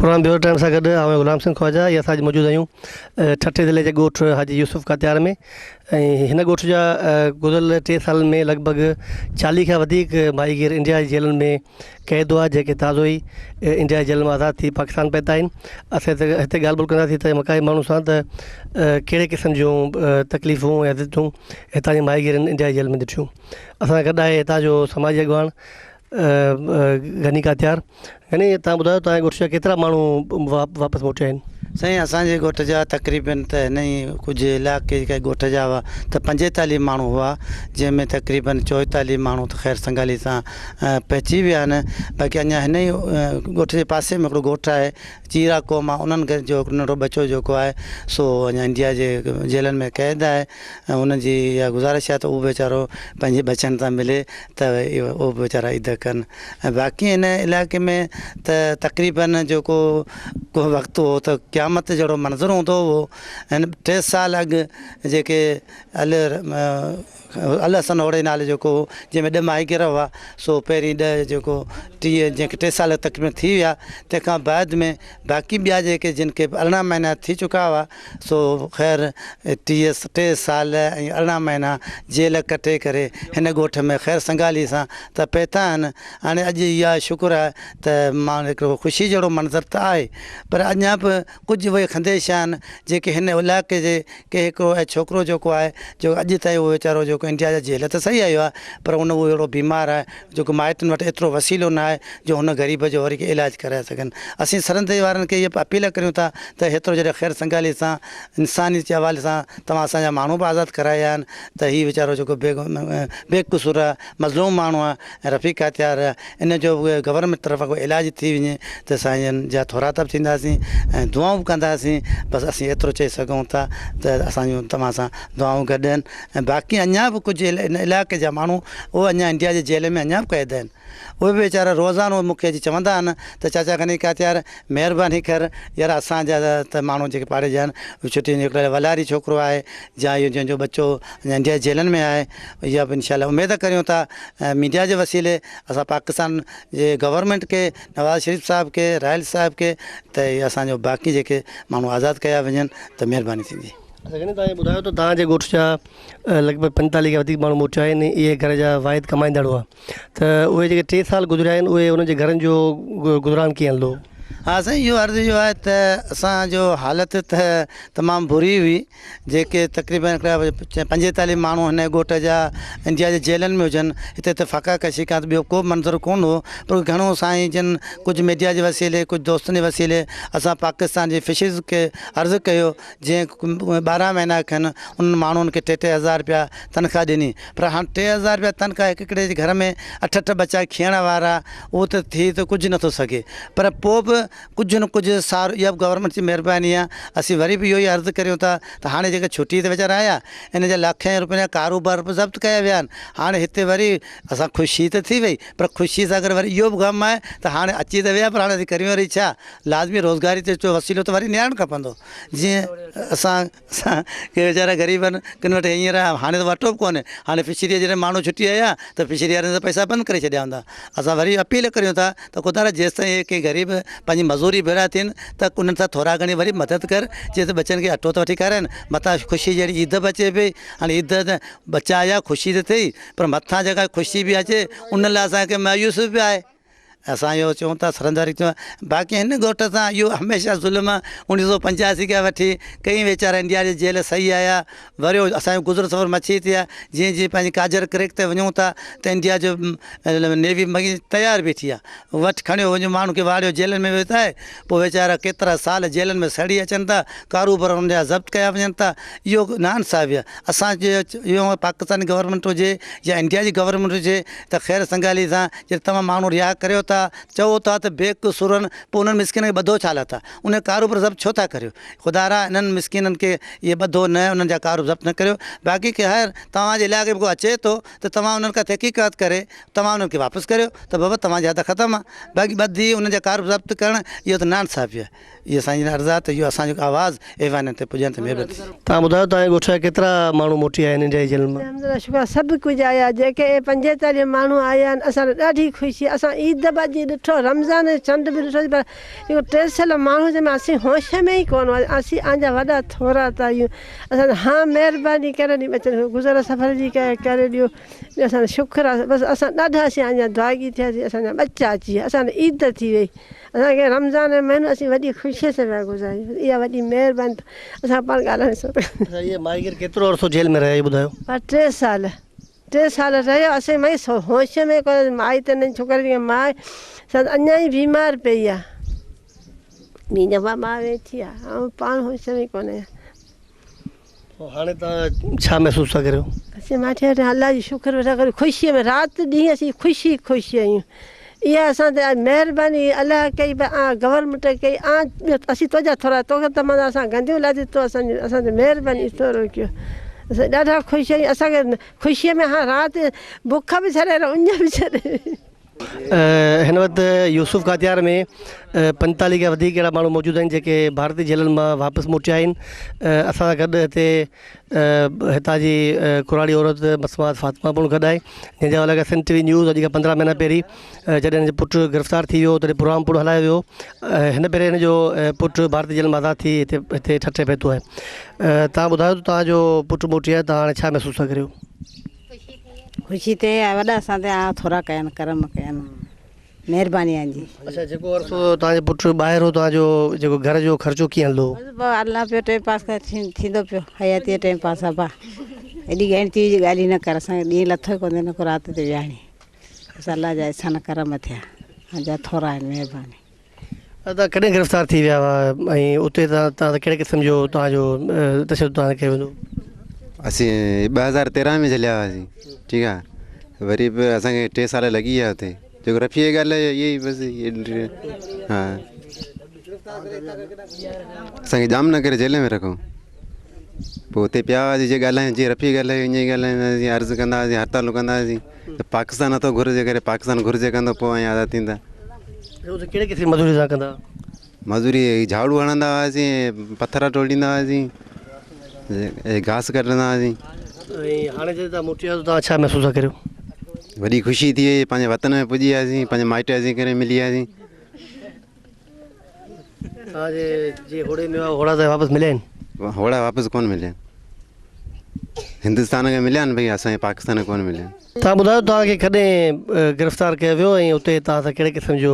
Programme bureau time سان گڏ آئون غلام حسين خواجه ۽ اسان اڄ موجود آهيون ٺٽي ضلعي جي ڳوٺ حاجي يوسف ڪاتيار ۾ ۽ هن ڳوٺ جا گذريل ٽي سالن ۾ لڳ ڀڳ چاليهه کان وڌيڪ ماهيگير انڊيا جي جيلن ۾ قيد هئا جيڪي تازو ئي انڊيا جي جيلن مان آزاد ٿي پاڪستان پهتا آهن اسان هتي ڳالهه ٻولهه ڪنداسين ته مقامي ماڻهن سان ته ڪهڙي قسم جون تڪليفون ۽ عزتون هتان جي ماهيگيرن انڊيا جي جيل ۾ ڏٺيون اسان سان گڏ آهي هتان جو سماجي اڳواڻ غني ڪاتيار غني تان ٻڌايو تان جي ڳوٺ جا ڪيترا ماڻهو واپس موٽيا آهن؟ سائين اسان جي ڳوٺ جا تقريبن ته هن ئي ڪجهه علائقي جي ڳوٺ جا هئا ته پنجيتاليهه ماڻهو هئا جنهن ۾ تقريبن چوئيتاليهه ماڻهو ته خير سنگالي سان پهچي ويا آهن باقي اڃا هن ئي ڳوٺ جي پاسي ۾ هڪڙو ڳوٺ آهي چيرا قوم آهي انهن جو هڪڙو ننڍڙو ٻچو جيڪو آهي سو اڃا انڊيا جي جيلن ۾ قيد آهي ۽ انهن جي اها گذارش آهي ته اهو به ويچارو پنهنجي ٻچن سان ملي ته اهو به ويچارا عيد ڪن ۽ باقي هن علائقي ۾ ته تقريبن جيڪو ڪو وقت هو ته قيامت جهڙو منظر هوندو هو هن ٽي سال اڳ جيڪي الحسن هوڙي نالي جيڪو هو جنهن ۾ ڏهه ماهيگير هئا سو پهرين ڏهه جيڪو ٽيهه جنهن کي ٽي سال تقريبن ٿي ويا تنهن کان بعد ۾ باقي ٻيا جيڪي جن کي ارڙهن مهينا ٿي چڪا هئا سو خير ٽيهه ٽي سال ۽ ارڙهن مهينا جيل ڪٽي ڪري هن ڳوٺ ۾ خير سنگالي سان ته پهتا آهن. هاڻي اڄ اها شڪر آهي ته مان هڪڙو خوشي جهڙو منظر ته آهي پر اڃا به ڪجهه اهي خنديشا آهن جيڪي هن علائقي جي ڪي هڪڙو ۽ ڇوڪرو جيڪو آهي جو اڄ تائين اهو ويچارو جيڪو انڊيا جا جيل ته سهي آيو آهي پر ان اهو اهڙو بيمار آهي جيڪو مائٽن وٽ ايترو وسيلو نه آهي جو هن غريب جو وري علاج ڪرائي سگهن. اسين سرندي وارن کي اها به اپيل ڪريون ٿا ته هيترو جڏهن خير سنگالي سان انسانيت جي حوالي سان توهان اسان جا ماڻهو به آزاد ڪرايا آهن ته هي ويچارو جيڪو بي بي قصور آهي مظلوم ماڻهو آهي ۽ رفيق ڪاتيار آهي ان جو به گورنمينٽ طرفان ڪو علاج ٿي وڃي ته سائين جن جا ٿورائتا به ٿينداسين ۽ دعائون به ڪنداسين بس اسين ايترو چئي سگهون ٿا ته اسان جون توهان سان دعائون گڏ آهن ۽ باقي اڃا به ڪجهه ان علائقي جا ماڻهو اهي اڃا انڊيا جي جيل ۾ اڃا به قيد آهن. اهي به ويچارا روزانو مون کي اچي چوندا آهن ته چاچا غني ڪاتيار مهرباني ڪر يار اسان جا ته ماڻهو جيڪي پاڙي جا آهن اهي ڇٽي هڪڙو ولهاري ڇوڪرو آهي جا اهو جنهن جو ٻچو اڃا انڊيا جي جيلن ۾ آهي اها به انشاء الله اميد ڪريون ٿا ميڊيا جي وسيلي اسان پاڪستان جي گورنمينٽ کي نواز شريف صاحب کي راحيل صاحب کي ته اسان جو باقي جيڪي ماڻهو آزاد ڪيا وڃن ته مهرباني ٿيندي. اچا غني توهان ٻڌايو ته توهان جي ڳوٺ جا لڳ ڀڳ پنجيتاليهه کان وڌيڪ ماڻهو موٽيا آهن اهي گهر جا واحد ڪمائيندڙ هئا ته اهي جيڪي ٽي سال گذريا آهن اهي انهن جي گهرن جو گذران ڪيئن هلندو؟ ها سائين اهو عرض اهو آهي ته اسان جو حالت ته تمام بري هئي جيڪي تقريبن هڪڙا پنجيتاليهه ماڻهو هن ڳوٺ جا انڊيا جي جيلن ۾ هجن هتي ته فاقا ڪشي کان ته ٻيو ڪو به منظر ڪونه هو پر گهڻو سائين جن ڪجهه ميڊيا جي وسيلي ڪجهه دوستن جي وسيلي اسان پاڪستان جي فشريز کي عرض ڪيو جنهن ٻارهن مهينا کن انهن ماڻهن کي ٽي ٽي هزار رپيا تنخواه ڏني پر هاڻ 3000 رپيا تنخواه هڪ هڪڙي جي گهر ۾ اٺ اٺ ٻچا کيئڻ وارا اهو ته ٿي ته ڪجهه نٿو سگهي پر پوء به ڪجهه نه ڪجهه سار اها به گورنمينٽ جي مهرباني آهي اسين وري به اهو ئي عرض ڪريون ٿا ته هاڻي جيڪا ڇٽي تي ويچارا آيا ان جا لکين روپين جا ڪاروبار به ضبط ڪيا ويا آهن هاڻي هتي وري اسان خوشي ته ٿي وئي پر خوشي سان گڏ وري اهو به غم آهي ته هاڻي اچي ته ويا پر هاڻي اسين ڪريون وري ڇا لازمي روزگاري جو وسيلو ته وري نيارڻ کپندو جيئن اسان اسان ڪي ويچارا غريب آهن ڪن وٽ هينئر هاڻي ته اٽو به ڪونهي هاڻي فشريء جڏهن ماڻهو ڇٽي آيا ته فشري وارن ته پئسا بند ڪري ڇڏيا هوندا اسان وري اپيل ڪريون ٿا ته خدا را جيستائين اهي ڪي غريب پنهنجي مزوري ڀيڙا ٿين ته انهن سان ٿورا گهڻي وري مدد ڪر جيئن ته ٻچن کي اٽو ته وٺي کارائن متان خوشي جهڙي عيد به اچي پئي هاڻي عيد ته ٻچا آيا خوشي ته ٿي پر مٿان جيڪا خوشي به اچي ان لاء اسان کي مايوس به آهي اسان اهو چئون ٿا سرنداري چئون باقي هن ڳوٺ سان اهو هميشه ظلم آهي اڻويهه سو پنجاسي کان وٺي ڪئين ويچارا انڊيا جي جيل سهي آيا وري اسان جو گذر سفر مڇي تي آهي جيئن جيئن پنهنجي ڪاجر ڪريڪ تي وڃون ٿا ته انڊيا جو نيوي مگي تيار بيٺي آهي وٺ کڻيو وڃو ماڻهو کي واڙيو جيلن ۾ وتائي پوء ويچارا ڪيترا سال جيلن ۾ سڙي اچن ٿا ڪاروبار انهن جا ضبط ڪيا وڃن ٿا اهو ناانصافي آهي اسان جو اهو پاڪستاني گورنمينٽ هجي يا انڊيا جي گورنمينٽ هجي ته خير سنگالي سان جڏهن توهان ماڻهو رها ڪريو ٿا، چئو ٿا ته بي قصورن، پوء انهن مسڪينن کي ٻڌو ڇا لاء ٿا؟ انهن جا ڪاروبار ضبط ڇو ٿا ڪريو؟ خدارا انهن مسڪينن کي اهي ٻڌو نه، انهن جا ڪاروبار ضبط نه ڪريو. باقي خير توهان جي علائقي ۾ ڪو اچي ٿو ته توهان انهن کان تحقيقات ڪري توهان انهن کي واپس ڪريو ته بابا توهان جي حد ختم آهي. باقي ٻڌي انهن جا ڪاروبار ضبط ڪرڻ اهو ته ناانصافي آهي. اهو سائين جن عرض آهي ته اهو اسان جو آواز ايوانن تي پڄائن ته مهرباني ٿيندي. توهان ٻڌايو توهان جي ڳوٺ جا ڪيترا ماڻهو موٽي آيا آهن انڊيا جي جيلن مان؟ الحمدلله شڪر آهي سڀ ڪجهه آيا جيڪي اهي 45 ماڻهو آيا آهن اسان لاء ڏاڍي خوشي آهي اسان عيد به. اڄ ڏٺو، رمضان جو چنڊ به ڏٺوسين پر جيڪو ٽيسيل ماڻهو جنهن ۾ اسين هوش ۾ ئي ڪونه هئاسين، اسين آنجا وڏا ٿورا ٿا آهيون. اسان تي هان مهرباني ڪري ڏي ٻچن کي گذر سفر جي ڪري ڏيو. ٻيو اسان جو شڪر آهي بس اسان ڏاڍا اسين آنجا دعاگي ٿياسين اسان جا ٻچا اچي ويا اسان ڏي عيد ٿي وئي. اسان کي رمضان جو مهينو اسين وڏي خوشي سان پيا گذاريون اها وڏي مهرباني اسان پاڻ ڳالهائڻ سان. اڇا اهي ماهيگير ڪيترو عرصو جيل ۾ رهيا اهو ٻڌايو. پر ٽي سال ٽي سال رهيو اسين مئي سو هوش ۾ ڪونه مائي ته نئين ڇوڪري جي ماء سا اڃا ئي بيمار پئي آ ٻي دفعا ماء ويٺي آ آئون پاڻ هوش ۾ ڪونه آهيان. پوء هاڻي توهان ڇا محسوس ٿا ڪريو؟ اسين ماٺي ويٺا الله جو شڪر ويٺا ڪريون خوشيء ۾ رات ڏينهن اسين خوشي خوش آهيون اها اسان تي مهرباني الله ڪئي به آ گورنمينٽ ڪئي آ اسين تنهنجا ٿورا توکي ته معنيٰ اسان گنديون لاٿيون تو اسان جي اسان تي مهرباني ٿورو ڪيو اسين ڏاڍا خوش آهيون اسان کي خوشيء ۾ ها رات بک به ڇڏي اڃ به ڇڏي. هن وقت يوسف ڪاتيار ۾ 45 کان وڌيڪ اهڙا ماڻهو موجود آهن جيڪي ڀارتي جيلن مان واپس موٽيا آهن اسان سان گڏ هتي هتان جي ڪراڙي عورت مسمات فاطمه پڻ گڏ آهي جنهن جي حوالي کان سنڌ ٽي وي نيوز اڄ کان 15 مهينا پهرين جڏهن هن جو پٽ گرفتار ٿي ويو تڏهن پروگرام پڻ هلايو ويو هن ڀيري هن جو پٽ ڀارتي جيل مان آزاد ٿي هتي هتي ٺٽي پهتو آهي تان ٻڌايو ته تان جو پٽ موٽي آيو تان هاڻي ڇا محسوس ٿا ڪريو؟ خوشي ٿئي ۽ وڏا اسان تي آ ٿورا ڪين ڪرم ڪين مهرباني آن جي. اڇا جيڪو عرصو توهان جو پٽ ٻاهر هو توهان جو جيڪو گهر جو خرچو ڪيئن هلندو هو؟ بس بابا الله پيو ٽيم پاس ڪري ٿيندو پيو حياتي جو ٽيم پاس ابا ايڏي ڳڻتي جي ڳالهه ئي نه ڪر اسان کي ڏينهن لٿو ئي ڪونهي نه ڪو رات تي ويهاڻي بس الله جا احسان ڪرم ٿيا آن جا ٿورا آهن مهرباني. ادا ڪڏهن گرفتار ٿي ويا هئا ۽ اتي توهان سان ڪهڙي قسم جو توهان جو تشدد توهان تي ڪيو ويندو هو؟ اسين 2013 ۾ جهليا هئاسين ٺيڪ آ وري به اسان کي ٽي سال لڳي ويا اتي جيڪو رفيع جي ڳالهه آهي اها ئي بس ها اسان کي ڄام نگر جيل ۾ رکو پوء اتي پيا هئاسين جي ڳالهايون جي رفيع ڳالهايو ائين ئي ڳالهائيندا هئاسين عرض ڪندا هئاسين هڙتالون ڪندا هئاسين ته پاڪستان نٿو گهرجي ڪري پاڪستان گهرجي ڪندو پوء ۽ آزاد ٿيندا. اتي ڪهڙي قسم جي مزوري توهان ڪندا هئا؟ مزوري جهاڙو هڻندا هئاسين ۽ پٿر ٽوڙيندا هئاسين ۽ گاس ڪڍندا هئاسين. ۽ هاڻي جڏهن توهان موٽي آيا ته توهان ڇا محسوس ٿا ڪريو؟ وڏي خوشي ٿي وئي پنهنجي وطن ۾ پڄي آياسين پنهنجي مائٽ اسين ڪري ملي آياسين. توهان جي جي هوڙي ۾ هئا هوڙا ته واپس مليا آهن؟ هوڙا واپس ڪونه مليا آهن. هندستان کي مليا آهن ڀئي اسان کي پاڪستان کي ڪونه مليا آهن. توهان ٻڌايو توهان کي ڪڏهن گرفتار ڪيو ويو ۽ اتي توهان سان ڪهڙي قسم جو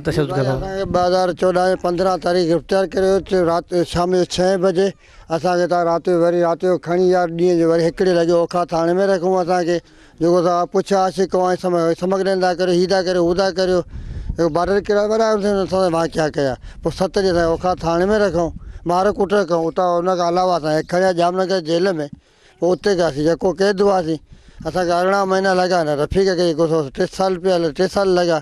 تشدد ڪندا هئا؟ اسان کي 2014 جي 15 تاريخ گرفتار ڪيو ويو رات شام جو ڇهين بجي اسان کي تان رات جو وري رات جو کڻي ويا ڏينهن جو وري هڪڙي لڳي اوکا ٿاڻي ۾ رکيو اسان کي جيڪو سا پڇ آڇ ڪوائين سمگلنگ ٿا ڪريو هي ٿا ڪريو هو ٿا ڪريو جيڪو بارڊر ڪراس وڏا اسان سان واقعا ڪيا پوء ست ڏينهن اسان کي اوکا ٿاڻي ۾ رکيائون مار ڪٽ رکيائون اتان ان کان علاوه اسان کي کڻي آيا ڄام نگر جيل ۾ پوء اتي گياسين يڪو قيد هئاسين اسان کي 18 مهينا لڳا هن رفيق کي جيڪو سو ٽي سال پيا ٽي سال لڳا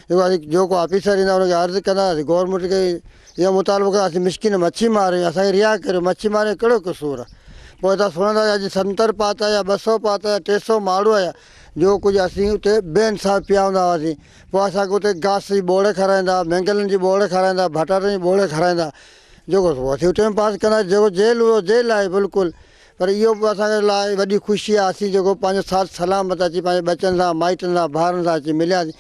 جيڪو اسين جو ڪو آفيسر ايندا ان کي عرض ڪندا هئاسين گورنمينٽ کي اهو مطالبو ڪندا اسين مسڪين مڇي مار آهيون اسان کي رها ڪريو مڇي مارڻ جو ڪهڙو قصور آهي پوء هتان سڻندا اڄ ستر پاتا يا 200 پاتا يا 300 ماڻهو آيا جو ڪجهه اسين اتي بي انصاف پيا هوندا هئاسين پوء اسان کي اتي گاس جي ٻوڙ کارائيندا مينگلن جي ٻوڙ کارائيندا ڀٽارن جي ٻوڙ کارائيندا جيڪو اسين ٽيم پاس ڪندا جيڪو جيل هو جيل آهي بلڪل پر اهو به اسان جي لاء وڏي خوشي آهي اسين جيڪو پنهنجو ساٿ سلامت اچي پنهنجي ٻچن سان مائٽن سان ڀائرن سان اچي ملياسين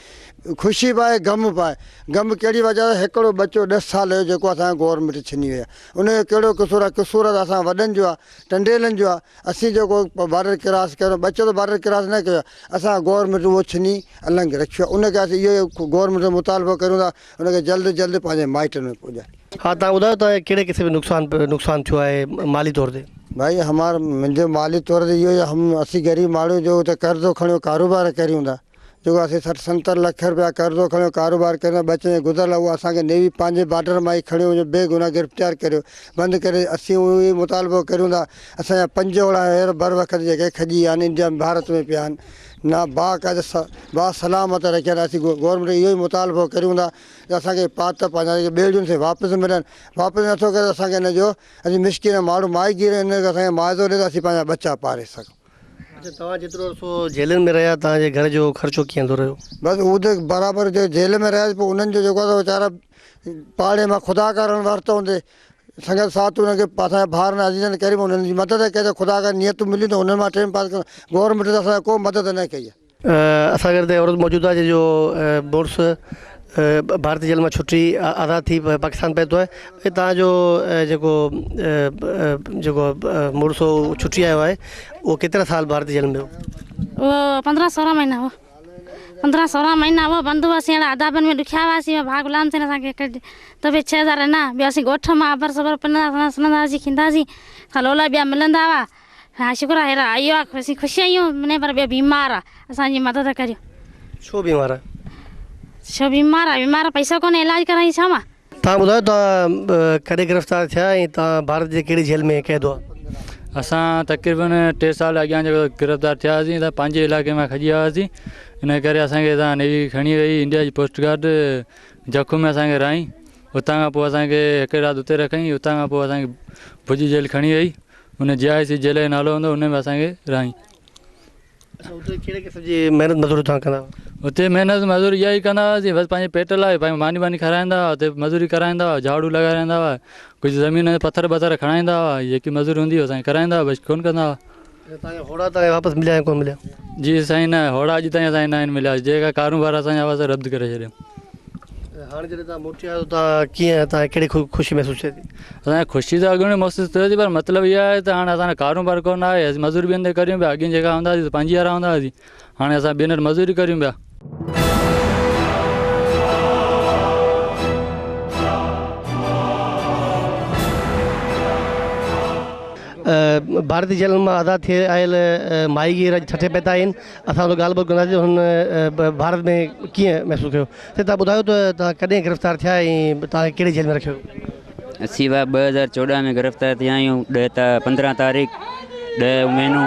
خوشي به آهي غم به آهي غم ڪهڙي وجه سان هڪڙو ٻچو ڏھ سال جو جيڪو اسان جو گورنمينٽ ڇني وئي آهي ان جو ڪهڙو قصور آهي قصور ته اسان وڏن جو آهي ٽنڊيلن جو آهي اسين جيڪو بارڊر ڪراس ڪيو ٻچو ته بارڊر ڪراس نه ڪيو آهي اسان گورنمينٽ اهو ڇني النگ رکيو آهي ان کي اسين اهو گورنمينٽ کان مطالبو ڪريون ٿا ان کي جلد جلد پنهنجي مائٽن ۾ پڄائي. ها توهان ٻڌايو توهان کي ڪهڙي قسم جو نقصان نقصان ٿيو آهي مالي طور تي. ڀائي همار منهنجو مالي طور تي اهو هم اسين غريب ماڻهو جو اتي قرضو کڻيو ڪاروبار ڪريون ٿا جيڪو اسين سٺ ستر لک روپيا قرضو کڻيو ڪاروبار ڪريون ٿا ٻچن جي گذر لاء اهو اسان کي نيوي پنهنجي بارڊر مان ئي کڻيو وڃو بي گناهه گرفتار ڪريو بند ڪري اسين اهو ئي مطالبو ڪريون ٿا اسان جا پنج اوڙا هير بر وقت جيڪي کڄي ويا آهن انڊيا ڀارت ۾ پيا آهن نه با قاعده با سلامت رکيل اسين گورنمينٽ کي اهو ئي مطالبو ڪريون ٿا ته اسان کي پات پنهنجا جيڪي ٻيڙيون سي واپس ملن، واپس نٿو ڪري ته اسان کي ان جو اسين مسڪين ماڻهو ماهيگير آهيون ان کي اسان کي معاوضو ڏي ته اسين پنهنجا ٻچا پاري سگهون. اڇا توهان جيترو عرصو جيلن ۾ رهيا توهان جي گهر جو خرچو ڪيئن هلندو رهيو؟ بس هو ته برابر جو جيل ۾ رهياسين پوء انهن جو جيڪو آهي سو ويچارا پاڙي مان خدا ڪارڻ ورتو هوندي سنگت ساٿ انهن کي اسان جا ڀائرن عزيزن ڪريم انهن جي مدد ڪئي ته خدا ڪري نيتون مليون ته انهن مان ٽيم پاس ڪيو گورنمينٽ ته اسان جي ڪو مدد نه ڪئي آهي. اسان گڏ هتي عورت موجود آهي جنهن جو مڙس ڀارتي جيل مان ڇٽي آزاد ٿي پاڪستان پهتو آهي ۽ توهان جو جيڪو جيڪو مڙس هو ڇٽي آيو آهي اهو ڪيترا سال ڀارتي جيل ۾ هو؟ اهو پندرهن سورهن مهينا هو پندرهن سورهن مهينا هو بند هئاسين اهڙا عذابن ۾ ڏکيا هئاسين ڀاء غلام حسين اسان کي ته به ڇهه هزار ڏنا ٻيو اسين ڳوٺ مان ابر سبر پنندا سنندا هئاسين کيندا هئاسين لولا ٻيا ملندا هئا ها شڪر آهي هيرا آيو آ اسين خوش آهيون مني پر ٻيو بيمار آ اسان جي مدد ڪريو. ڇو بيمار آ؟ ڇو بيمار آ بيمار آ پئسو ڪونهي علاج ڪرائين ڇا مان. توهان ٻڌايو توهان ڪڏهن گرفتار ٿيا ۽ توهان ڀارت جي ڪهڙي جيل ۾ قيد هئا؟ اسان تقريبن ٽي سال اڳيان جيڪو گرفتار ٿيا هئاسين ته پنهنجي علائقي مان کڄي آيا هئاسين ان ڪري اسان کي هتان نيوي کڻي وئي انڊيا جي پوسٽ گارڊ جکو ۾ اسان کي رهائين اتان کان پوء اسان کي هڪ رات اتي رکائين اتان کان پوء اسان کي ڀڄ جيل کڻي وئي ان جي آء سي جيل جو نالو هوندو ان ۾ اسان کي رهائين. اڇا اتي ڪهڙي قسم جي محنت مزوري توهان ڪندا هئا؟ اتي محنت مزوري اها ئي ڪندا هئاسين بس پنهنجي پيٽ لاء پنهنجي ماني واني کارائيندا هئا اتي مزوري ڪرائيندا هئا جهاڙو لڳارائيندا هئا ڪجهه زمين تي پٿر بٿر کڻائيندا هئا جيڪي مزوري هوندي هئي اسان کي ڪرائيندا هئا بس ڪونه ڪندا هئا. اڇا توهان جا هوڙا توهان کي واپس مليا يا ڪونه مليا؟ جي سائين نه هوڙا اڄ تائين اسان کي ناهن مليا جيڪا ڪاروبار اسان جا هئا سي رد ڪري ڇڏيا. هاڻي جڏهن توهان موٽي آيا آهيو ته ڪيئن توهان کي ڪهڙي خوشي محسوس ٿئي ٿي؟ اسان کي خوشي ته اڳ ۾ محسوس ٿئي ٿي پر مطلب اهو آهي ته هاڻي اسان جو ڪاروبار ڪونه آهي اسين مزوري ٻين تي ڪريون پيا اڳي جيڪا هوندا هئاسين پنهنجي وارا هوندا هئاسين هاڻي اسان ٻين وٽ مزوري ڪريون پيا. ڀارتي جيلن مان آزاد ٿي آيل ماهيگير اڄ ٺٽي پهتا آهن اسان سان ڳالهه ٻولهه ڪنداسين هن ڀارت ۾ ڪيئن محسوس ڪيو سائين توهان ٻڌايو ته توهان ڪڏهن گرفتار ٿيا ۽ توهان کي ڪهڙي جيل ۾ رکيو ويو؟ اسين ڀاء 2014 ۾ گرفتار ٿيا آهيون ڏهه تا 15 تاريخ ڏهه مهينو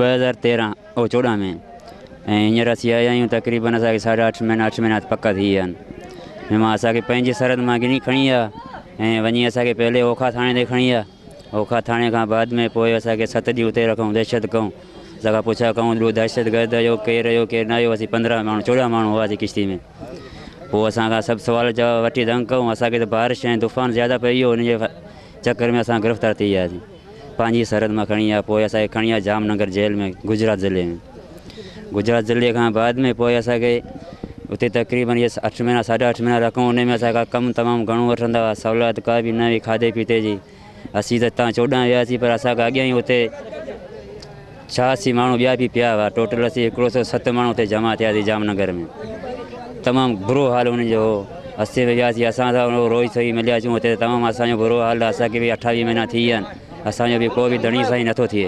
2013 او 14 ۾ ۽ هينئر اسين آيا آهيون تقريبن اسان کي ساڍا اٺ مهينا اٺ مهينا پڪا ٿي ويا آهن ۽ مان اسان کي پنهنجي سرحد مان گني کڻي آيا ۽ وڃي اسان کي پهلي اوکا ٿاڻي تي کڻي آيا اوکا ٿاڻي کان بعد ۾ پوء اسان کي ست ڏينهن اتي رکئون دهشت ڪئون اسان کان پڇا ڪئون ڏو دهشت گرد آهيو ڪير آهيو ڪير نه آهيو اسين 15 ماڻهو 14 ماڻهو هئاسين ڪشتي ۾ پوء اسان کان سڀ سوال جواب وٺي دنگ ڪئون اسان کي ته بارش ۽ طوفان زياده پئي ويو ان جي چڪر ۾ اسان گرفتار ٿي وياسين پنهنجي سرحد مان کڻي آيا پوء اسان کي کڻي آيا جام نگر جيل ۾ گجرات ضلعي ۾ گجرات ضلعي کان بعد ۾ پوء اسان کي اتي تقريبن اهي اٺ مهينا ساڍا اٺ مهينا رکون ان ۾ اسان کان ڪم تمام گهڻو وٺندا هئا سهولت ڪا به نه هئي کاڌي پيتي جي اسين ته هتان 14 وياسين پر اسان کان اڳيان ئي اتي 86 ماڻهو ٻيا به پيا هئا ٽوٽل اسين هڪڙو سو ست ماڻهو اتي جمع ٿياسين جام نگر ۾ تمام برو حال انهن جو هو اسين به وياسين اسان سان روز سهي ملياسين اتي تمام اسانجو برو حال اسان کي به 28 مهينا ٿي ويا آهن اسان جو به ڪو به ڌڻي سائين نٿو ٿئي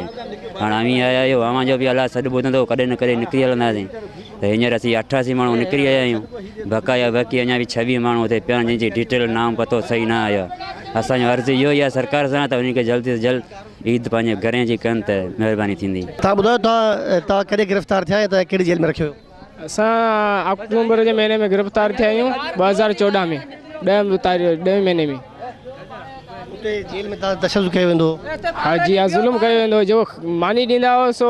هاڻ اوهين آيا آهيو اوهان جو به الله سڏ ٻڌندو ڪڏهن نه ڪڏهن نڪري هلنداسين ته هينئر اسين 88 ماڻهو نڪري آيا آهيون بقايا باقي اڃا به 26 ماڻهو اتي پيا آهن جن جي ڊيٽيل نام پتو صحيح نه آيو آهي اسان جو عرض اهو ئي آهي سرڪار سان ته انهن کي جلد از جلد عيد پنهنجي گهرين جي ڪن ته مهرباني ٿيندي. توهان ٻڌايو توهان ڪڏهن گرفتار ٿيا ۽ توهان کي ڪهڙي جيل ۾ رکيو ويو؟ اسان آڪٽومبر جي مهيني ۾ گرفتار ٿيا آهيون 2014 ۾ ڏهه تاريخ ڏهين مهيني ۾. اتي جيل ۾ توهان تي تشدد ڪيو ويندو هو؟ ها جي ها ظلم ڪيو ويندو هو جيڪو ماني ڏيندا هئا سو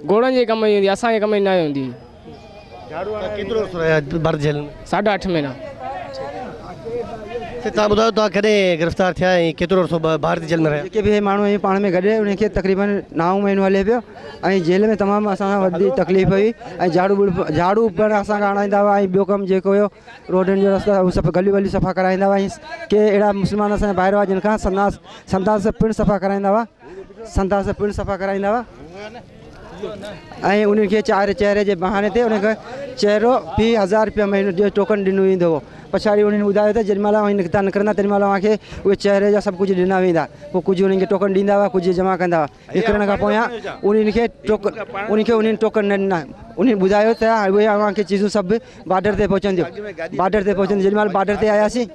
گهوڙن جي ڪم جي هوندي اسان جي ڪم جي نه هوندي هئي. توهان ڪيترو عرصو رهيا ڀارت جيل ۾؟ ساڍا اٺ مهينا. سائين توهان ٻڌايو توهان ڪڏهن گرفتار ٿيا ۽ ڪيترو عرصو ڀارتي جيل ۾ رهيا؟ جيڪي به هي ماڻهو آهيون پاڻ ۾ گڏ انهن کي تقريبن نائون مهينو هلي پيو ۽ جيل ۾ تمام اسان سان وڏي تڪليف هئي ۽ جهاڙو جهاڙو پڻ اسان کان هڻائيندا هئا ۽ ٻيو ڪم جيڪو هيو روڊن جو رستا هو سڀ گليون وليون صفا ڪرائيندا هئا ۽ ڪي اهڙا مسلمان اسان جا ڀائر هئا جن کان سنداس سنداس پڻ صفا ڪرائيندا هئا سنداس پڻ صفا ڪرائيندا هئا ۽ انهن کي چار چهري جي بهاني تي انهن کي چهرو في هزار روپيا مهينو جو ٽوڪن ڏنو ويندو هو پڇاڙي انهن ٻڌايو ته جيڏي مهل اوهين نڪتا نڪرندا تيڏي مهل اوهان کي اهي چهري جا سڀ ڪجهه ڏنا ويندا پوء ڪجهه انهن کي ٽوڪن ڏيندا هئا ڪجهه جمع ڪندا هئا نڪرڻ کان پويان انهن کي ٽوڪن انهن کي انهن ٽوڪن نه ڏنا انهن ٻڌايو ته اهي اوهان کي چيزون سڀ بارڊر تي پهچنديون بارڊر تي پهچنديون جيڏي مهل بارڊر تي آياسين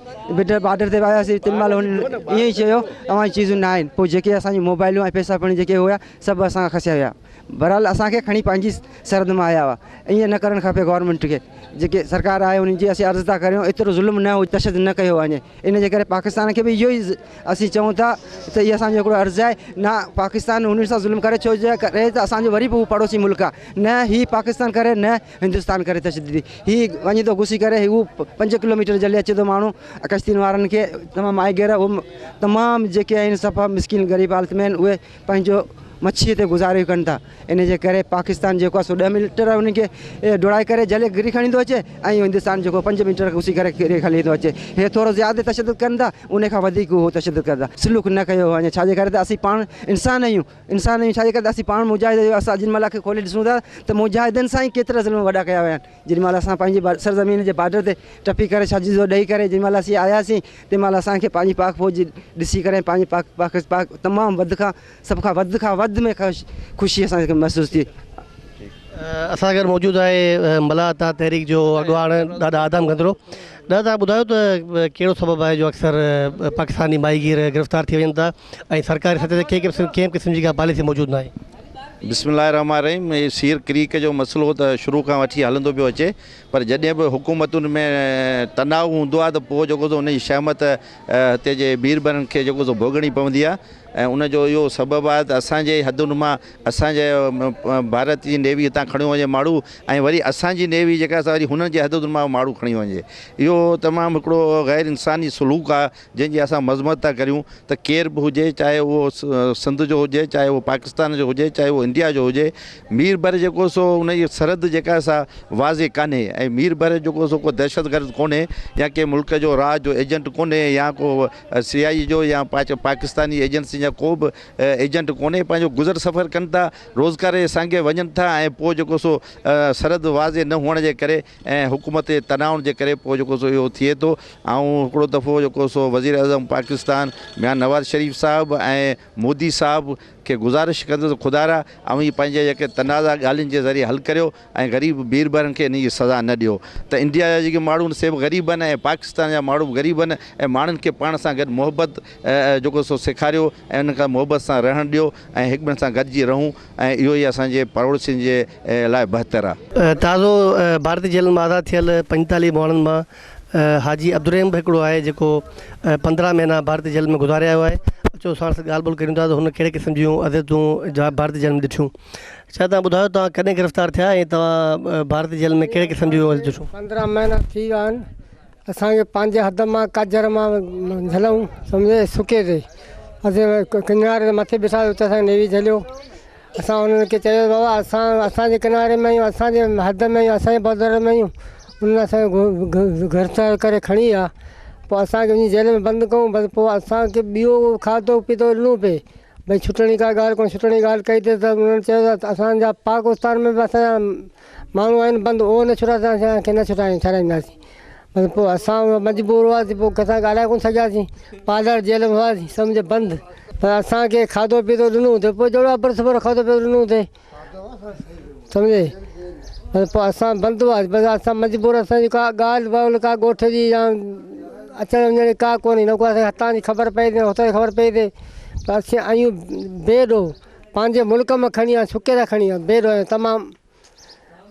بارڊر تي آياسين تيڏي مهل انهن ائين ئي چيو اوهان جون چيزون نه آهن پوء جيڪي اسان جون موبائلون ۽ پئسا پڻ جيڪي هيا سڀ اسان کان کسيا ويا بهرحال اسان کي کڻي پنهنجي سرحد مان آيا هئا ائين نه ڪرڻ کپي گورنمينٽ کي جيڪي سرڪار آهي انهن جي اسين عرض ٿا ڪريون ايترو ظلم نه هو تشدد نه ڪيو وڃي ان جي ڪري پاڪستان کي به اهو ئي اسين چئون ٿا ته اهو اسان جو هڪڙو عرض آهي نه پاڪستان انهن سان ظلم ڪري ڇو جي ڪري ته اسان جو وري به هو پڙوسي ملڪ آهي نه هي پاڪستان ڪري نه هندستان ڪري تشدد هي وڃي ٿو گهسي ڪري هو 5 ڪلوميٽر جلي اچي ٿو ماڻهو ڪشتين وارن کي تمام ماهيگير تمام جيڪي آهن صفا مسڪين غريب حالت ۾ آهن اهي پنهنجو مڇيء تي گذارو ڪن ٿا. ان جي ڪري پاڪستان جيڪو آهي سو ڏهه ميٽر انهن کي ڊوڙائي ڪري جهلي گري کڻي ٿو اچي ۽ هندستان جيڪو پنج ميٽر گهسي ڪري گري کڻي ٿو اچي. هي ٿورو زياده تشدد ڪن ٿا ان کان وڌيڪ هو تشدد ڪن ٿا. سلوڪ نه ڪيو وڃي ڇا جي ڪري ته اسين پاڻ انسان آهيون انسان آهيون ڇا جي ڪري ته اسين پاڻ مجاهد آهيون اسان جن مهل اک کولي ڏسون ٿا ته مجاهدن سان ئي ڪيترا ظلم وڏا ڪيا ويا آهن. جيڏي مهل اسان پنهنجي سرزمين جي بارڊر تي ٽپي ڪري ڇڄ ڏئي ڪري جيڏي مهل اسين آياسين تنهن مهل اسان کي پنهنجي پاڪ فوج ڏسي ڪري پنهنجي پاڪ پاڪ پاڪ تمام وڌ کان سڀ کان وڌ کان وڌ ۾ خوشي اسان کي محسوس ٿي. اسان گڏ موجود آهي ملاح عطا تحريڪ جو اڳواڻ ڏاڏا آدم گندرو. ڏاڏا توهان ٻڌايو ته ڪهڙو سبب آهي جو اڪثر پاڪستاني ماهيگير گرفتار ٿي وڃن ٿا ۽ سرڪاري سطح تي ڪنهن به قسم جي ڪا پاليسي موجود ناهي. بسم الله الرحمٰن الرحيم هي سير ڪريڪ جو مسئلو ته شروع کان وٺي هلندو پيو اچي پر جڏهن به حڪومتن ۾ تناء هوندو آهي ته پوء جيڪو سو ان جي شهمت هتي جي ميربرن کي جيڪو سو ڀوڳڻي پوندي آهي ۽ ان جو اهو سبب آهي ته اسان جي حدن مان اسان جي ڀارت جي نيوي هتان کڻيو وڃي ماڻهو ۽ وري اسان جي نيوي جيڪا سا وري هنن جي حدن مان ماڻهو کڻي وڃي اهو تمام هڪڙو غير انساني سلوڪ آهي جنهن جي اسان مذمت ٿا ڪريون ته ڪير به هجي چاهي اهو سنڌ جو هجي چاهي اهو پاڪستان جو هجي چاهي اهو انڊيا جو هجي مير بر جيڪو سو ان جي سرحد جيڪا سا واضح ڪانهي ۽ مير بر جيڪو سو ڪو دهشتگرد ڪونهي يا ڪنهن ملڪ جو را جو ايجنٽ ڪونهي يا ڪو سي آء اي جو يا پاڪستاني ايجنسي جا ڪو به ايجنٽ ڪونهي پنهنجو گذر سفر ڪن ٿا روزگار جي سانگي وڃن ٿا ۽ پوء جيڪو سو سرحد واضح نه هئڻ جي ڪري ۽ حڪومت جي تناؤن جي ڪري پوء جيڪو سو اهو ٿئي ٿو. آئون هڪڙو دفعو جيڪو سو وزيراعظم پاڪستان ميان نواز شريف صاحب ۽ مودي صاحب کي گذارش ڪندس ته خدارا اوهين پنهنجا جيڪي تنازعا ڳالهين جي ذريعي حل ڪريو ۽ غريب بيربرن کي انهي جي سزا نه ڏيو ته انڊيا جا جيڪي ماڻهو آهن سي به غريب آهن ۽ پاڪستان جا ماڻهو به غريب آهن ۽ ماڻهن کي پاڻ سان گڏ محبت جيڪو سو سيکاريو ۽ انهن کان محبت سان رهڻ ڏيو ۽ هڪ ٻئي سان گڏجي رهون ۽ اهو ئي اسان جي پاڙوسين جي لاء بهتر آهي. تازو ڀارتي جيلن مان آزاد ٿيل 45 ماڻهن مان حاجي عبدالرحيم به هڪڙو آهي جيڪو 15 مهينا ڀارتي جيل ۾ گذاري آيو آهي. اچو ساڻس ڳالهه ٻولهه ڪريون ٿا ته هن ڪهڙي قسم جون اذيتون ڀارتي جيل ۾ ڏٺيون. ڇا توهان ٻڌايو توهان ڪڏهن گرفتار ٿيا ۽ توهان ڀارتي جيل ۾ ڪهڙي قسم جون اذيتون ڏٺيون؟ 15 مهينا ٿي ويا آهن اسان کي پنهنجي حد مان ڪاجر مان جهليائون سمجهي سڪي تي اسين ڪناري تي مٿي بيٺا اتي اسان کي نيوي جهليو اسان انهن کي چيو بابا اسان اسان جي ڪناري ۾ آهيون اسان جي حد ۾ آهيون اسان جي بارڊر ۾ آهيون انهن اسان کي گرفتار ڪري کڻي ويا پوء اسان کي وڃي جيل ۾ بند ڪيون بس پوء اسان کي ٻيو کاڌو پيتو ڏنو پئي ڀئي ڇٽڻ جي ڪا ڳالهه ڪونه ڇٽڻ جي ڳالهه ڪئي ته انهن چيو ته اسان جا پاڪستان ۾ به اسان جا ماڻهو آهن بند اهو نه ڇٽا ته اسان کي نه ڇٽائين ڇڏائينداسين بس پوء اسان مجبور هئاسين پوء ڪنهن سان ڳالهائي ڪونه سگهياسين پالر جيل ۾ هئاسين سمجهه بند پر اسان کي کاڌو پيتو ڏنو اٿئي پوء جهڙو ابر سبر کاڌو پيتو ڏنو اٿئي سمجهي بس پوء اسان بند هئاسين بس اسان مجبور اسان جي ڪا ڳالهه ٻولهه ڪا ڳوٺ جي يا اچڻ وڃڻ جي ڪا ڪونهي نه ڪو اسان کي هتان جي خبر پئي ٿي نه هتان جي خبر پئي ٿي پر اسين آهيون بي ڏوهه پنهنجي ملڪ مان کڻي آيا ڇڪي ٿا کڻي آيا بي ڏوهه تمام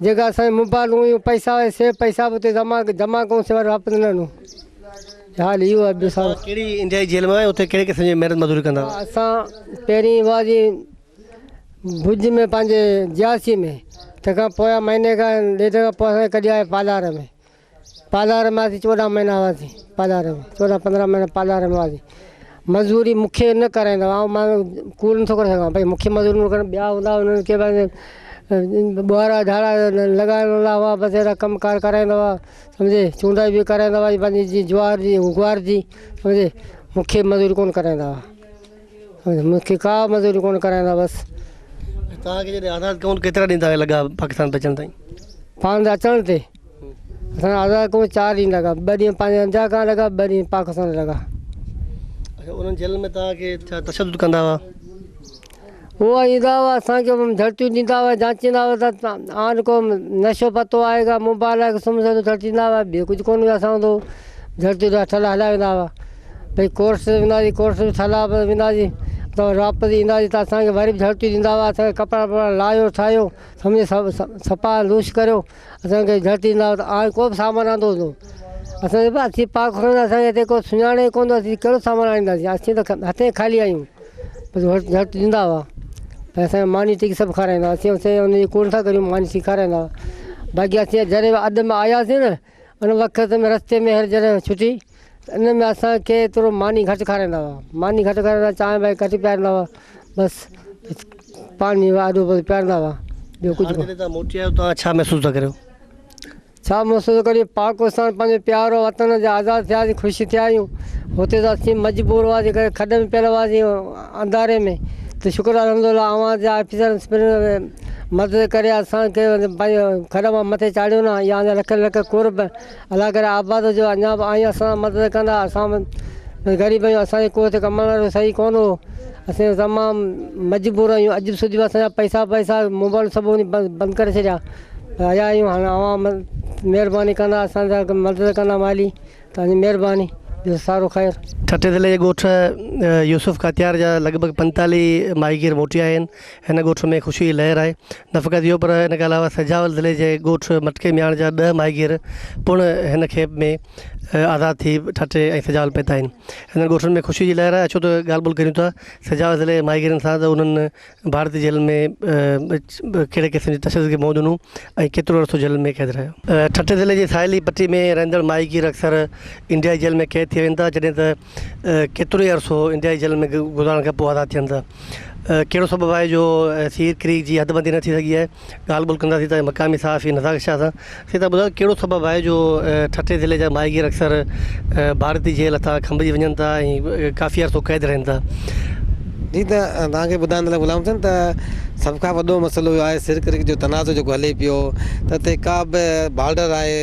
جيڪا اسان جي موبائلون هيون پئسا هيا سي پئسا به اتي جمع جمع ڪيون سي وري واپس نه ڏنو حال اهو آهي ٻيو سارو. ڪهڙي انڊيا جي جيل ۾ آهيو اتي ڪهڙي قسم جي محنت مزدوري ڪندا هئا. اسان پهرين هئاسين ڀڄ ۾ پنهنجي جياسي ۾ تنهن کان پوء مهيني کان ڏيڍ کان پوء اسان کي ڪڍي آيا پالار ۾ پالار ۾ هئاسين 14 مهينا هئاسين پالار ۾ 14 15 مهينا پالار ۾ هئاسين مزوري مون کي نه ڪرائيندا هئا مان ڪوڙ نٿو ڪري سگهان ڀئي مون کي مزوري نه ڪرڻ ٻيا هوندا هئا انهن کي ٻوهارا جهاڙا لڳائڻ لاء هئا بس اهڙا ڪم ڪار ڪرائيندا هئا سمجهي چونڊائي به ڪرائيندا هئا پنهنجي جي جوار جي گوار جي سمجهي مون کي مزوري ڪونه ڪرائيندا هئا مون کي ڪا مزوري ڪونه ڪرائيندا بس. توهان کي جڏهن آزاد ڪيائون ڪيترا ڏينهن توهان کي لڳا پاڪستان پهچڻ تائين؟ پاڻ اچڻ تي اسان کي آزاد ڪيو چار ڏينهن لڳا، ٻه ڏينهن پنهنجي انڊيا کان لڳا، ٻه ڏينهن پاڪستان لڳا. اڇا انهن جيلن ۾ توهان کي ڇا تشدد ڪندا هئا؟ هو ايندا هئا اسان کي جهڙتيون ڏيندا هئا جانچيندا هئا ته آن ڪو نشو پتو آهي ڪا موبائل آهي سمجهه ته جهڙتيندا هئا ٻيو ڪجهه ڪونه هيو اسان وٽ جهڙتيون ڏيندا ٺلها هليا ويندا هئا ڀئي ڪورس تي ويندا هئاسين ڪورس به ٺلها ويندا هئاسين ته واپس ايندا هئاسين ته اسان کي وري به جهڙتيون ڏيندا هئا اسان کي ڪپڙا وپڙا لاهيو ٺاهيو سمجهه صفا لوس ڪريو اسان کي جهٽ ايندا هئا ته آء ڪو به سامان آندو هوندو اسان چيو اسين پاڪ کڻندا اسان کي هتي ڪو سڃاڻي ڪونه ٿو اسين ڪهڙو سامان آڻينداسين اسين ته هٿين خالي آهيون بس جهٽ ڏيندا هئا ۽ اسان کي ماني ٽڪي سڀ کارائيندا هئا اسين اسين ان جي ڪوڙ نٿا ڪريون ماني ٽڪي کارائيندا هئا باقي اسين جڏهن اڌ ۾ آياسين نه ان وقت ۾ رستي ۾ هر جڏهن ڇٽي ته ان ۾ اسان کي ٿورو ماني گهٽ کارائيندا هئا ماني گهٽ کارائيندا چانهه ڀائي گهٽ پياريندا هئا بس. پاڻي آڏو پيارندا هئا ٻيو ڪجهه. هاڻي جڏهن توهان موٽي آيا آهيو توهان ڇا محسوس ٿا ڪريو؟ ڇا محسوس ڪريون پاڪستان پنهنجو پيارو وطن جا آزاد ٿياسين خوش ٿيا آهيون هتي ته اسين مجبور هئاسين ڪري کڏ ۾ پيل هئاسين انڌاري ۾ ته شڪر الحمد الله اوهان جا آفيسر مدد ڪري اسان کي پنهنجو کڏ مان مٿي چاڙهيو نه يا لک لک قرب الله ڪري آباد هجو اڃا به آئين اسان سان مدد ڪندا اسان غريب آهيون اسان جي ڪو هتي ڪمائڻ وارو صحيح ڪونه هو اسين تمام مجبور آهيون اڄ به سڌي اسان جا پئسا پئسا موبائل سڀ بند ڪري ڇڏيا آيا آهيون هاڻي اوهان مهرباني ڪندا اسان سان مدد ڪندا مالي توهان جي مهرباني ٻيو سارو خير. ٺٽي ضلعي جي ڳوٺ يوسف ڪاتيار جا لڳ ڀڳ 45 ماهيگير موٽي آيا آهن. هن ڳوٺ ۾ خوشي جي لهر آهي. نه فقط اهو پر ان کان علاوه سجاول ضلعي جي ڳوٺ مٽڪي مياڻ جا ڏهه ماهيگير پڻ هن کيپ ۾ آزاد ٿي ٺٽي ۽ سجاول پهتا آهن. هنن ڳوٺن ۾ خوشي جي لهر آهي. اچو ته ڳالهه ٻولهه ڪريون ٿا سجاول ضلعي جي ماهيگيرن سان ته انهن ڀارتي جيلن ۾ ڪهڙي قسم جي تشدد کي منهن ڏنو ۽ ڪيترو عرصو جيلن ۾ قيد رهيا. ٺٽي ضلعي جي ساحلي پٽي ۾ رهندڙ ماهيگير اڪثر انڊيائي جيل ۾ قيد ٿي وڃن ٿا جڏهن ته ڪيترو ئي عرصو انڊيائي جيلن ۾ گذارڻ کان پوء آزاد ٿين ٿا. ڪهڙو سبب آهي جو سير ڪريڪ جي حدبندي نه ٿي سگهي آهي؟ ڳالهه ٻولهه ڪنداسين ته مقامي صحافي نزاڪ شاهه سان. سي تان ٻڌايو ڪهڙو سبب آهي جو ٺٽي ضلعي جا ماهيگير اڪثر ڀارتي جيل هٿان کنڀجي وڃن ٿا ۽ ڪافي عرصو قيد رهن ٿا. جي ته توهان کي ٻڌائڻ لاء غلام حسين ته سڀ کان وڏو مسئلو اهو آهي سر ڪريڪ جو تنازعو جيڪو هلي پيو ته هتي ڪا به بارڊر آهي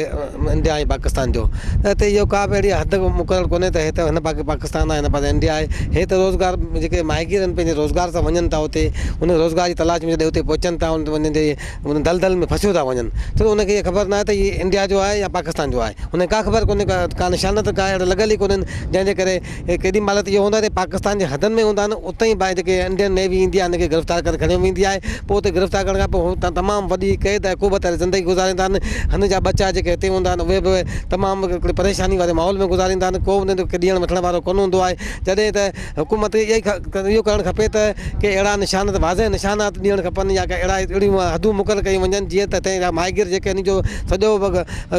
انڊيا ۽ پاڪستان جو ته هتي اهو ڪا به اهڙي حد مقرر ڪونهي ته هت هن پاسي پاڪستان آهي هن پاسي انڊيا آهي هي ته روزگار جيڪي ماهيگير آهن پنهنجي روزگار سان وڃن ٿا اتي ان روزگار جي تلاش ۾ جڏهن اتي پهچن ٿا انهن جي ان دلدل ۾ ڦسيو ٿا وڃن ڇو ته ان کي اها خبر ناهي ته هي انڊيا جو آهي يا پاڪستان جو آهي ان کي ڪا خبر ڪونهي ڪا نشانت ڪا اهڙي لڳل ئي ڪونهن جنهن جي ڪري ڪيڏي مهل ته اهو هوندو آهي ته پاڪستان جي حدن ۾ هوندا آهن اتي ئي جيڪي انڊين نيوي ايندي آهي ان کي گرفتار ڪري کڻيو ويندي آهي پوء اتي گرفتار ڪرڻ کان پوء هو تمام وڏي قيد ۽ عقوبت واري زندگي گذاريندا آهن هن جا ٻچا جيڪي هتي هوندا آهن اهي به تمام هڪڙي پريشاني واري ماحول ۾ گذاريندا آهن ڪو انهن کي ڏيڻ وٺڻ وارو ڪونه هوندو آهي جڏهن ته حڪومت کي اهو ڪرڻ کپي ته ڪي اهڙا نشانات واضح نشانات ڏيڻ کپن يا ڪي اهڙا اهڙيون حدون مقرر ڪيون وڃن جيئن ته تنهن جا ماهيگير جيڪي ان جو سڄو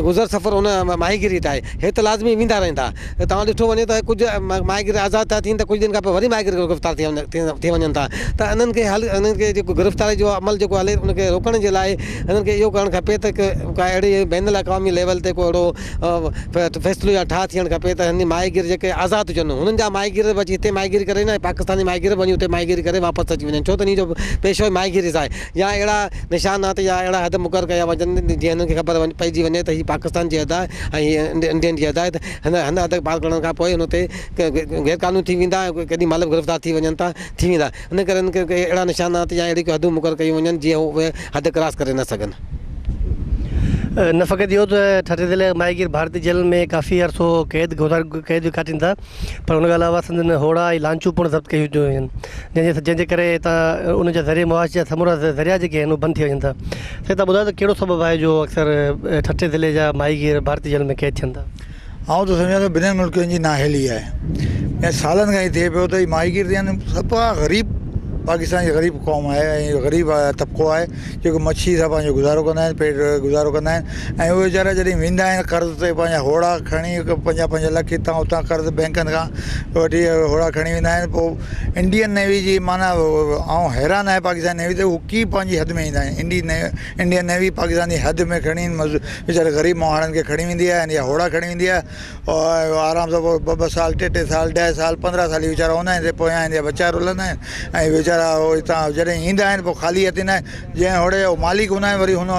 گذر سفر ان ماهيگيري تي آهي هي ته لازمي ويندا رهندا توهان ڏٺو وڃي ته ڪجهه ماهيگير آزاد ٿا ٿين ته ڪجهه ڏينهن کان پوء وري ماهيگير گرفتار ٿي وڃن ٿا ته انهن کي حل انهن کي جيڪو گرفتاري جو عمل جيڪو هلي ان کي روڪڻ جي لاء انهن کي اهو ڪرڻ کپي ته ڪا اهڙي بين الاقوامي ليول تي ڪو اهڙو فيصلو يا ٺاهه ٿيڻ کپي ته هني ماهيگير جيڪي آزاد هجن هنن جا ماهيگير به اچي هتي ماهيگيري ڪري وڃن ۽ پاڪستاني ماهيگير به وڃي اتي ماهيگيري ڪري واپس اچي وڃن ڇو ته انهي جو پيشو ئي ماهيگيري آهي يا اهڙا نشانات يا اهڙا حد مقرر ڪيا وڃن جيئن هنن کي خبر پئجي وڃي ته هي پاڪستان جي حد آهي ۽ هي انڊين جي حد آهي ته هن هن حد پار ڪرڻ کان پوء هن تي غير قانوني ٿي ويندا ۽ ڪيڏي مهل به گرفتار ٿي وڃن ٿا ٿي ويندا ان ڪري هنن کي اهڙا نشانات يا اهڙي ڪي حدون مقرر ڪيون وڃن جيئن هو اهي حد ڪراس ڪري نه سگهن. نه فقط اهو ته ٺٽي ضلعي جا ماهيگير ڀارتي جيلن ۾ ڪافي عرصو قيد گذار قيد ڪاٽين ٿا پر ان کان علاوه سندن هوڙا ۽ لانچون پڻ ضبط ڪيون ٿيون وڃن جنهن جي جنهن جي ڪري هتان انهن جا ذريعي معاش جا سمورا ذريعا جيڪي آهن اهي بند ٿي وڃن ٿا سائين تهان ٻڌايو ته ڪهڙو سبب آهي جو اڪثر ٺٽي ضلعي جا ماهيگير ڀارتي جيلن ۾ قيد ٿين ٿا. آئون ته سمجهان ٿو ٻنهن ملڪن جي نااهلي آهي ۽ سالن کان ائين ٿئي پيو ته هي ماهيگير ته يعني صفا غريب پاڪستان جي غريب قوم آهي ۽ غريب طبقو آهي جيڪو مڇي سان پنهنجو گذارو ڪندا آهن پيٽ گذارو ڪندا آهن ۽ اهي ويچارا جڏهن ويندا آهن قرض تي پنهنجا هوڙا کڻي 50 50 لک هتان هتان قرض بينڪن کان وٺي هوڙا کڻي ويندا آهن پوء انڊين نيوي جي معنيٰ آئون حيران آهيان پاڪستان نيوي تي هو ڪي پنهنجي حد ۾ ايندا آهن انڊين نيوي پاڪستان جي حد ۾ کڻي ويچاري غريب مهاڻن کي کڻي ويندي آهي يا هوڙا کڻي ويندي آهي ۽ آرام سان پوء ٻه ٻه سال ٽي ٽي سال 10 سال 15 سال هي ويچارا هوندا آهن پويان هن جا ٻچا رلندا آهن ۽ ويچارا هتان جڏهن ايندا آهن پوء خالي هٿ ايندا آهن جنهن هوڙي جو مالڪ هوندا آهن وري هن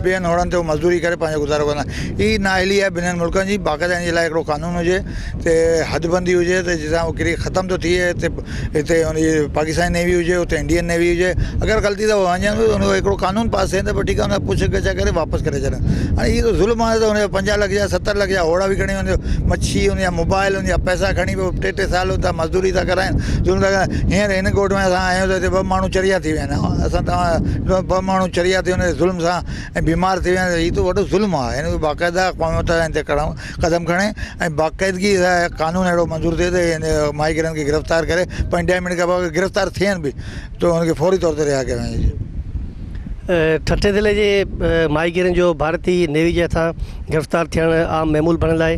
ٻين هوڙن تي مزدوري ڪري پنهنجو گذارو ڪندا آهن هي نااهلي آهي ٻنهن ملڪن جي باقاعده هن جي لاء هڪڙو قانون هجي ته حد بندي هجي ته جتان هو ڪري ختم ٿو ٿئي هتي هتي هن جي پاڪستاني نيوي هجي اتي انڊين نيوي هجي اگر غلطي سان وڃن ته هن جو هڪڙو قانون پاس ٿئي ته پوء ٺيڪ آهي هن پڇ ڳڇ ڪري واپس ڪري ڇڏن هاڻي هي ته ظلم آهي ته هن جا 50 لک جا 70 لک جا هوڙا به کڻي وڃي مڇي هن جا موبائل هن جا پئسا کڻي پوء ٽي ٽي سال اتان مزدوري ٿا ڪرائن ظلم ٿا ڪرائن هينئر هن ڳوٺ ۾ اسان آيا آهيون ته هتي ٻه ماڻهو چريا ٿي ويا آهن اسان توهان ٻه ماڻهو چريا ٿي وڃن ظلم سان ۽ بيمار ٿي ويا آهن هي ته وڏو ظلم آهي هن کي باقاعده اقوام متحده هن تي ڪڙا قدم کڻي ۽ باقاعدگي سان قانون اهڙو منظور ٿئي ته هن ماهيگيرن کي گرفتار ڪري پنهنجي منٽ کان پوء گرفتار ٿين به ته هن کي فوري طور تي رها ڪيو وڃي. ٺٽي ضلعي جي ماهيگيرن جو ڀارتي نيوي جي هٿان گرفتار ٿيڻ عام معمول بڻيل آهي.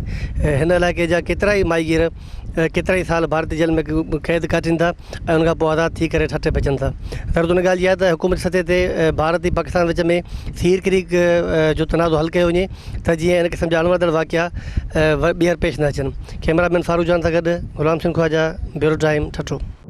هن علائقي جا ڪيترائي ماهيگير ڪيترائي سال ڀارتي جيل ۾ قيد ڪاٽين ٿا ۽ ان کان پوء آزاد ٿي ڪري ٺٽي پهچن ٿا. ضرورت ان ڳالهه جي آهي ته حڪومتي سطح تي ڀارت ۽ پاڪستان وچ ۾ سير ڪريڪ جو تنازعو حل ڪيو وڃي ته جيئن ان قسم جا اڻوڻندڙ واقعا ٻيهر پيش نه اچن. ڪئميرا مين فاروق جان سان گڏ غلام حسين خواجه، بيورو ٽائيم، ٺٽو.